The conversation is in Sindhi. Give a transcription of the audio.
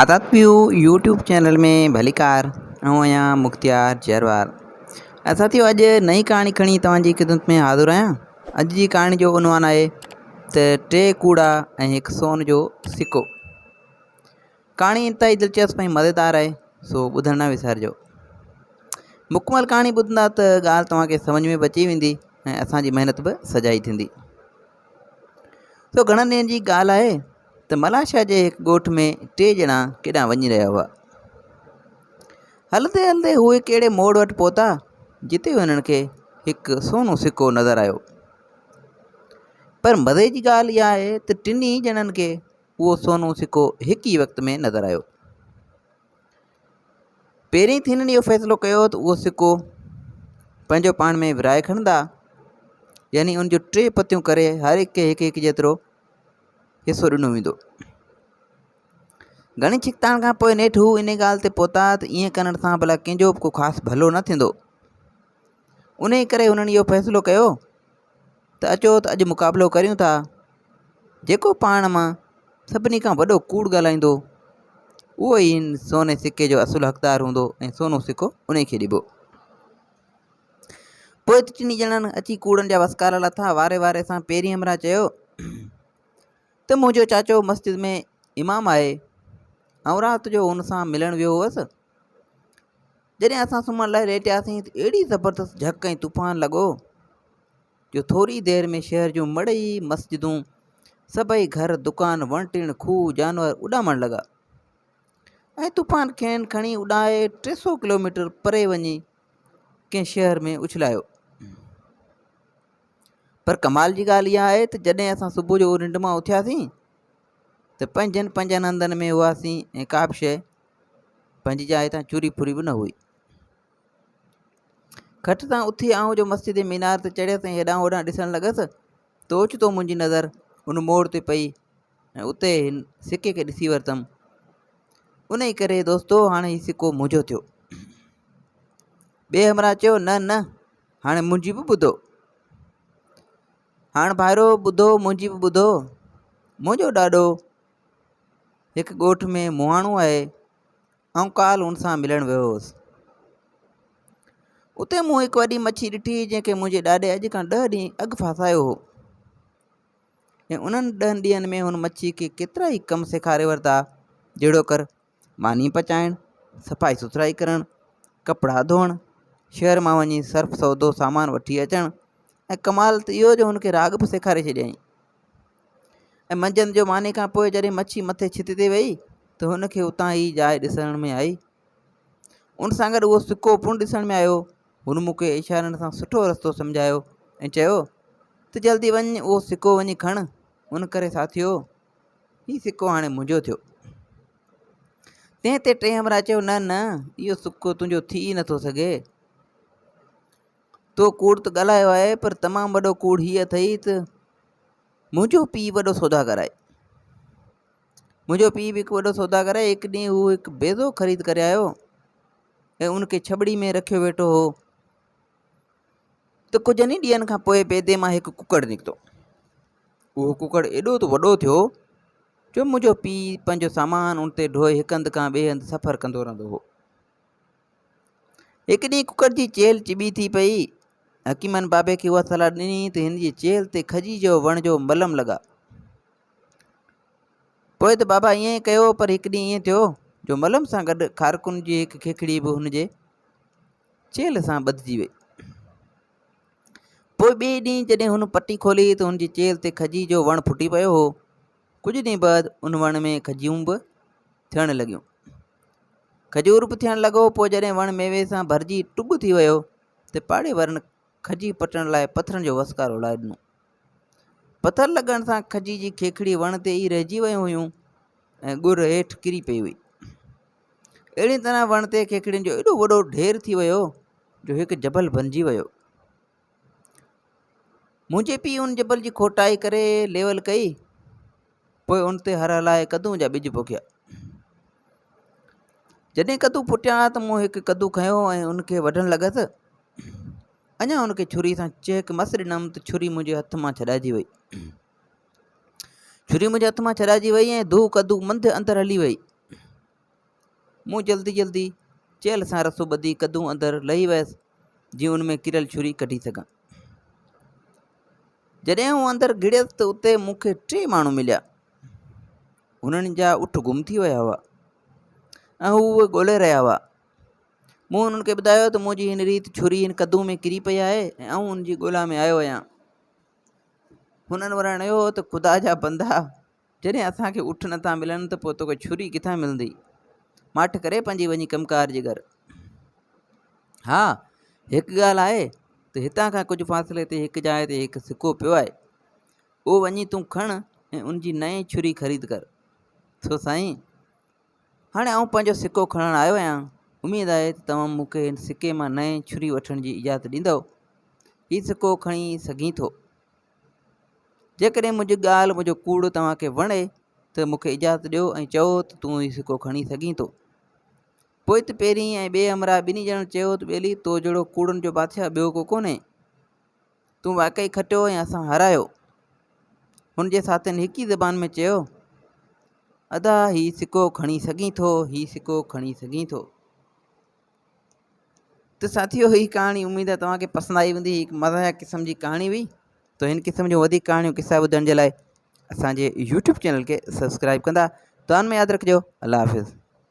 آزاد پيو يوٽيوب چينل ۾ ڀليڪار آئون آهيان مختيار جروار ۽ ساٿيو اڄ نئين ڪهاڻي کڻي توهان جي خدمت ۾ حاضر آهيان اڄ جي ڪهاڻي جو عنوان آهي ته ٽي ڪوڙا ۽ هڪ سون جو سڪو ڪهاڻي انتهائي دلچسپ ۽ مزيدار آهي سو ٻڌڻ نه وسارجو مڪمل ڪهاڻي ٻڌندا ته ڳالهه توهان کي سمجھ ۾ به اچي ويندي ۽ اسان جي محنت به سجائي ٿيندي سو گهڻن ڏينهن جي ڳالهه آهي ته ملائيشيا جي هڪ ڳوٺ ۾ ٽي ڄڻا ڪيڏانهن وڃي رهيا هئا. هلندي هلندي هو هڪ اهڙي موڙ وٽ پهتا جتي هنن کي هڪ سونو سڪو نظر آيو. پر مزي جي ڳالهه اها آهي ته ٽنهي ڄڻن کي اهو سونو سڪو هڪ ئي وقت ۾ نظر آيو. پهرين ته هنن اهو فيصلو ڪيو ته اهو سڪو پنهنجو پاڻ ۾ ورهائي کڻندا يعني ان جو ٽي پتيون ڪري هر هڪ کي هڪ هڪ جيترو حصو ڏنو ويندو. گهڻي ڇڪتاڻ کان پوء نيٺ هو ان ڳالهه تي پهتا ته ائين ڪرڻ سان ڀلا ڪنهن جو به ڪو خاص ڀلو نه ٿيندو. انهيء ڪري هنن اهو فيصلو ڪيو ته اچو ته اڄ مقابلو ڪريون ٿا. جيڪو پاڻ مان سڀني کان وڏو ڪوڙ ڳالهائيندو اهو ئي هن سوني سڪي جو اصل حقدار هوندو ۽ سونو سڪو انهيء کي ڏبو. پوء ته ٽنهي ڄڻن اچي ڪوڙن جا وسڪارا لاٿا. واري واري سان پهرين همراهه چيو ته منهنجو چاچو مسجد ۾ امام آهي. آئون رات جو هن سان ملڻ ويو هوس. جڏهن اسان سمهڻ لاء ليٽياسين ته اهڙي زبردست جهڪ ۽ طوفان لڳو جو ٿوري دير ۾ شهر جون مڙئي مسجدون، سڀئي گهر، دڪان، وڻ ٽڻ، کوهه، جانور اڏامڻ لڳا ۽ طوفان کين کڻي اڏائي 300 ڪلوميٽر پري وڃي ڪنهن شهر ۾ اڇلايو. پر ڪمال جي ڳالهه اها آهي ته جڏهن اسان صبح جو ننڊ مان اٿياسين ته پنهنجن پنهنجن هنڌن ۾ هئاسين ۽ ڪا به شيء پنهنجي جاء تان چوري ڦري به نه هئي. کٽ تان اٿي آئون جو مسجد جي مينار تي چڙهيس ۽ هيڏانهن هوڏانهن ڏسڻ لڳس ته اوچتو منهنجي نظر ان موڙ تي پئي ۽ اتي هن سڪي کي ڏسي ورتم. انهي ڪري دوستو هاڻي هي سڪو منهنجو ٿيو. ٻئي همراهه چيو نه نه هاڻي منهنجي به ٻڌو. هاڻ ڀائرو ٻڌو منهنجي به ٻڌو. منهنجو ڏاڏو هڪ ڳوٺ ۾ مهاڻو آهي. آئون ڪالهه هن سان ملڻ ويو هوس. اتي مون هڪ وڏي مڇي ڏٺي جنهن کي منهنجي ڏاڏي اڄ کان ڏهه ڏينهن اڳ ڦاسايو هو. ۽ انهن ڏهن ڏينهن ۾ هن مڇي کي ڪيترائي ڪم سيکاري ورتا، جهڙوڪر ماني پچائڻ، صفائي سٿرائي ڪرڻ، ڪپڙا ڌوئڻ، شهر مان وڃي صرف سودو سامان وٺي اچڻ ۽ ڪمال ته اهو جو هن کي راڳ به سيکاري ڇڏيائين. ۽ منجهند جو ماني کان پوء جڏهن مڇي مٿي ڇت تي وئي ته هن کي اتان هي جاء ڏسڻ ۾ آئي. ان سان گڏ اهو سڪو پڻ ڏسڻ ۾ آيو. هن مون کي اشارن سان سٺو رستو سمجهايو ۽ چيو ته جلدي وڃ اهو سڪو وڃي کڻ. ان ڪري ساٿيو هي سڪو هاڻي منهنجو ٿيو. تنهن تي ٽئين همراهه چيو نه نه اهو سڪو تنهنجو ٿي ئي نٿو سگهي. تو ڪوڙ ته ڳالهايو آهي پر تمام وڏو ڪوڙ هي اٿئي ته منهنجو پيء وڏو سوداگر آهي. منهنجو پيء به هڪ وڏو سوداگر آهي. هڪ ڏينهن هو هڪ بيضو خريد ڪري آيو. ۽ ان کي ڇٻڙي ۾ رکيو ويٺو هو ته ڪجهن ئي ڏينهن کان پوء بيدي مان هڪ ڪڪڙ نڪتو. اهو ڪڪڙ ايڏو ته وڏو ٿيو جو منهنجو پيء پنهنجو سامان ان تي ڍوئي هڪ هنڌ کان ٻئي هنڌ سفر ڪندو رهندو هو. هڪ ڏينهن ڪڪڙ جي چيلهه چٻي ٿي پئي. حڪيمن بابي کي اها صلاح ڏني ته هن جي چيلهه تي کجي جو وڻ جو ملم لڳاء. پوء ته بابا ائين ئي ڪيو پر هڪ ڏينهن ائين ٿيو جو ملم سان گڏ کارڪن جي هڪ کيکڙي به هن جي چيلهه سان ٻڌجي وئي. پوء ٻئي ڏينهن جڏهن هن پٽي کولي ته هن جي چيلهه تي کجي جو وڻ ڦٽي پيو هو. ڪجهه ڏينهن بعد ان وڻ ۾ کجيون به ٿيڻ لڳيون. کجور به ٿيڻ لڳو پوء جڏهن وڻ ميوي سان ڀرجي ٽٻ ٿي ويو ته پاڙي وارن کجي پٽڻ لاء پٿرن جو وسڪارو لائي ڏنو. پٿر لڳڻ سان کجي جي کيکڙي وڻ تي ئي رهجي ويون هيون ۽ ڳر هيٺ ڪري پئي هئي. اهڙي طرح وڻ تي کيکڙين جو ايڏو وڏو ڍير ٿي ويو جو هڪ جبل بنجي ويو. منهنجي پيء ان جبل جي کوٽائي ڪري ليول ڪئي، پوء ان تي هر هلائي ڪدون جا ٻج پوکيا. جڏهن ڪدو ڦٽيا ته مون هڪ ڪدو کنيو ۽ ان کي وڍڻ لڳس. اڃا ان کي ڇري سان چهڪ مس ڏنم ته ڇري منهنجي هٿ مان ڇڏائجي وئي. ڇري منهنجي هٿ مان ڇڏائجي وئي ۽ ڌو ڪدو منڌ اندر هلي وئي. مون جلدي جلدي چيلهه سان رسو ٻڌي ڪدون اندر لهي ويس، جيئن ان ۾ ڪريل ڇري ڪڍي سگهان. جڏهن آئون اندر گهڙيس ته اتي مون کي ٽي ماڻهو مليا. هنن جا اٺ گم ٿي ويا هئا ۽ هو اهي ڳولي رهيا هئا. مون هنن کي ٻڌايو ته منهنجي هن ريت ڇري هن ڪدون ۾ ڪري پئي آهي ۽ آئون ان جي ڳولا ۾ آيو آهيان. هنن وراڻيو ته خدا جا بندا جڏهن اسان کي اٺ نٿا ملن ته پوء توکي ڇري ڪٿان ملندي؟ ماٺ ڪري پنهنجي وڃي ڪم ڪار جي ڪر. ها هڪ ڳالهه آهي ته هتان کان ڪجهه فاصلي تي هڪ جاء تي هڪ سڪو پيو آهي. اهو وڃي تون کڻ ۽ ان جي نئين ڇري خريد ڪر. سو سائين! هاڻي آئون پنهنجو سڪو کڻڻ آيو آهيان. اميد آهي ته توهان مون کي هن سڪي مان نئين ڇري وٺڻ جي اجازت ڏيندؤ. هي سڪو کڻي سگهين ٿو. جيڪڏهن منهنجي ڳالهه، منهنجو ڪوڙ توهان کي وڻي ته مون کي اجازت ڏيو ۽ چئو ته تون هي سڪو کڻي سگهين ٿو. پوء ته پهرين ۽ ٻئي همراهه ٻنهي ڄڻن چيو ته ٻيلي، تو جهڙو ڪوڙن جو بادشاهه ٻيو ڪو ڪونهي. تون واقعي کٽيو ۽ اسان هارايو. هن جي ساٿين هڪ ئي زبان ۾ چيو، ادا هي سڪو کڻي سگهين ٿو، هي سڪو کڻي سگهين ٿو. ته ساٿيو هي ڪهاڻي اميد آهي توهان کي پسند آئي هوندي. هي هڪ مزاحيه قسم جي ڪهاڻي هئي. ته هن قسم جون وڌيڪ ڪهاڻيون قصا ٻڌڻ جي لاء اسان جي يوٽيوب چينل کي سبسڪرائب ڪندا. دعائن ۾ ياد رکجو. الله حافظ.